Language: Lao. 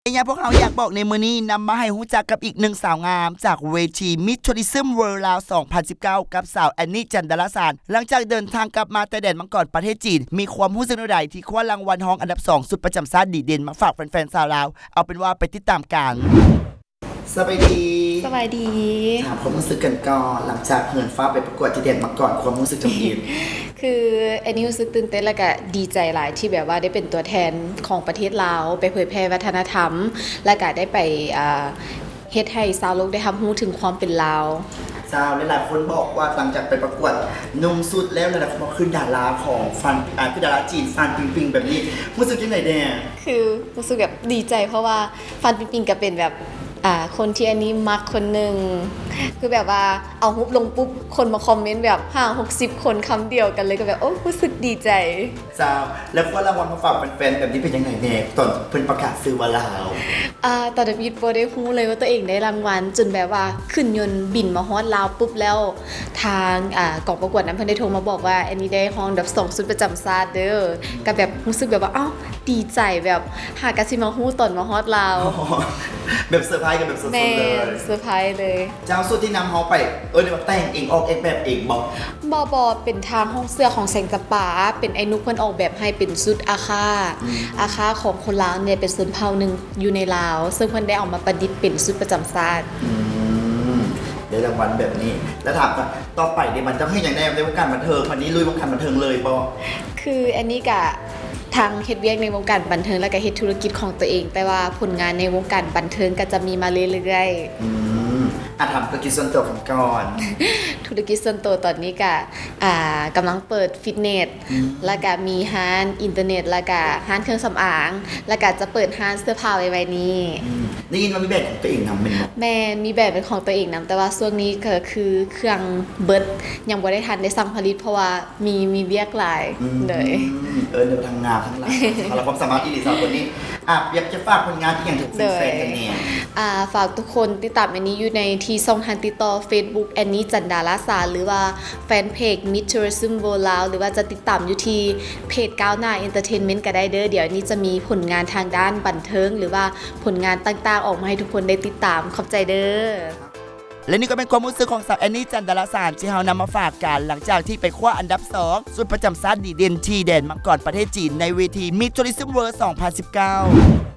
ໄລຍະພວກເຮົາຢາກບອກໃນມື້ນີ້ ນຳມາໃຫ້ຮູ້ຈັກກັບອີກໜຶ່ງສາວງາມ ຈາກເວທີ Miss Tourism World ລາວ ສອງພັນສິບເກົ້າ ກັບສາວ ແອນນີ ຈັນດາລະສານ. ຫຼັງຈາກເດີນທາງກັບມາແຕ່ແດນມັງກອນປະເທດຈີນ ມີຄວາມຮູ້ສຶກແນວໃດທີ່ຄວ້າລາງວັນຮອງອັນດັບສອງ ຊຸດປະຈຳຊາດດີເດັ່ນມາຝາກແຟນໆຊາວລາວ? ເອົາເປັນວ່າໄປຕິດຕາມກັນ. ສະບາຍດີ. ສະບາຍດີ. ຖາມຄວາມຮູ້ສຶກກັນກ່ອນ ຫຼັງຈາກເຫີນຟ້າໄປປະກວດທີ່ແດນມັງກອນ ຄວາມຮູ້ສຶກທຳອິດ? ຄືແອນນີຮູ້ສຶກຕື່ນເຕັ້ນ ແລ້ວກະດີໃຈຫຼາຍທີ່ແບບວ່າໄດ້ເປັນຕົວແທນຂອງປະເທດລາວ ໄປເຜີຍແຜ່ວັດທະນະທຳ ແລ້ວກະໄດ້ໄປ ອ່າ ເຮັດໃຫ້ຊາວໂລກໄດ້ຮັບຮູ້ເຖິງຄວາມເປັນລາວ. ເຈົ້າ ຫຼາຍໆຄົນບອກວ່າຫຼັງຈາກໄປປະກວດນຸ່ງຊຸດແລ້ວ ຫຼາຍໆຄົນບອກຄືດາລາຂອງຟານ ອ່າ ຄືດາລາຈີນ ຟານປິງປິງແບບນີ້ ຮູ້ສຶກຈັ່ງໃດແດ່? ຄືຮູ້ສຶກແບບດີໃຈ ເພາະວ່າຟານປິງປິງກະເປັນແບບ ອ່າ ຄົນທີ່ແອນນີມັກຄົນໜຶ່ງ ຄືແບບວ່າເອົາຮູບລົງປຸບ ຄົນມາຄອມເມັນແບບຫ້າຫົກສິບຄົນຄຳດຽວກັນເລີຍ ກະແບບ ໂອ້ ຮູ້ສຶກດີໃຈ. ເຈົ້າ ແລ້ວຄວ້າລາງວັນມາຝາກແຟນໆແບບນີ້ເປັນຈັ່ງໃດແດ່ ຕອນເພິ່ນປະກາດຊື່ວ່າລາວ? ອ່າ ຕອນທຳອິດບໍ່ໄດ້ຮູ້ເລີຍວ່າຕົວເອງໄດ້ລາງວັນ ຈົນແບບວ່າຂຶ້ນຍົນບິນມາຮອດລາວປຸບແລ້ວ ທາງ ອ່າ ກອງປະກວດນັ້ນເພິ່ນໄດ້ໂທມາບອກວ່າ ແອນນີໄດ້ຮອງອັນດັບສອງ ຊຸດປະຈຳຊາດເດີ ກະແບບຮູ້ສຶກແບບວ່າ ເອົ້າ ດີໃຈ ແບບຫາກະຊິມາຮູ້ຕອນມາຮອດລາວ. ອໍ ແບບເຊີໄພກັນແບບສົດໆເລີຍ. ແມ່ນ ເຊີໄພເລີຍ. ເຈົ້າ ຊຸດທີ່ນຳເຮົາໄປ ເອີ້ນໄດ້ວ່າແຕ່ງເອງ ອອກແອບແບບເອງບໍ່? ບໍ່ ບໍ່ ເປັນທາງຫ້ອງເສື້ອຂອງແສງຈຳປາ ເປັນໄອ້ນຸກເພິ່ນອອກແບບໃຫ້ເປັນຊຸດອາຄາ ອືມ ອາຄາຂອງຄົນລາວນີ້ແຫຼະ ເປັນຊົນເຜົ່າໜຶ່ງຢູ່ໃນລາວ ເຊິ່ງເພິ່ນໄດ້ເອົາມາປະດິດເປັນຊຸດປະຈຳຊາດ. ອືມ ໄດ້ລາງວັນແບບນີ້ ແລ້ວຖາມວ່າຕໍ່ໄປນີ້ມັນຈະເຮັດຫຍັງແດ່ໃນວົງການບັນເທີງ? ບັດນີ້ລຸຍວົງການບັນເທີງເລີຍບໍ່? ຄືແອນນີກະທັງເຮັດວຽກໃນວົງການບັນເທີງ ແລ້ວກະເຮັດທຸລະກິດຂອງຕົວເອງ ແຕ່ວ່າຜົນງານໃນວົງການບັນເທີງກະຈະມີມາເລື້ອຍໆ. ອືມ ອາ ຖາມທຸລະກິດສ່ວນຕົວກັນກ່ອນ. ທຸລະກິດສ່ວນໂຕຕອນນີ້ກະ ອ່າ ກຳລັງເປີດຟິດເນັດ ອືມ ແລ້ວກະມີຮ້ານອິນເຕີເນັດ ແລ້ວກະຮ້ານເຄື່ອງສຳອາງ ແລ້ວກະຈະເປີດຮ້ານເສື້ອຜ້າໄວໆນີ້. ອືມ ໄດ້ຍິນວ່າມີແບຣນຂອງຕົວເອງນຳແມ່ນບໍ່? ແມ່ນ ມີແບຣນເປັນຂອງຕົວເອງນຳ ແຕ່ວ່າຊ່ວງນີ້ກະຄືເຄື່ອງເບິດ ຍັງບໍ່ໄດ້ທັນໄດ້ສັ່ງຜະລິດ ເພາະວ່າມີ ມີວຽກຫຼາຍ. ອືມ ໂດຍ ເອີ ເອີ້ນວ່າທັງງາມທັງຫຼາຍ ສຳລັບຄວາມສາມາດອີ່ຫຼີສາວຄົນນີ້. ອາ ຢາກຈະຝາກຜົນງານອີ່ຫຍັງເຖິງແຟນໆແດ່? ອາ ຝາກທຸກຄົນຕິດຕາມແອນນີຢູ່ໃນທີ່ຊ່ອງທາງຕິດຕໍ່ ເຟສບຸກ ແອນນີ ຈັນດາລາສາ ຫຼືວ່າແຟນເພຈ Miss Tourism World ລາວ ຫຼືວ່າຈະຕິດຕາມຢູ່ທີ່ເພຈກ້າວໜ້າ Entertainment ກະໄດ້ເດີ. ດຽວແອນນີຈະມີຜົນງານທາງດ້ານບັນເທີງ ຫຼືວ່າຜົນງານຕ່າງໆອອກມາໃຫ້ທຸກຄົນໄດ້ຕິດຕາມ. ຂອບໃຈເດີ. ແລະນີ້ກໍເປັນຄວາມຮູ້ສຶກຂອງສາວແອນນີ ຈັນດາລາສານ ທີ່ເຮົານຳມາຝາກກັນ ຫຼັງຈາກທີ່ໄປຄວ້າອັນດັບສອງ ຊຸດປະຈຳຊາດດີເດັ່ນທີ່ແດນມັງກອນປະເທດຈີນ ໃນເວທີ Miss Tourism World ສອງພັນສິບເກົ້າ.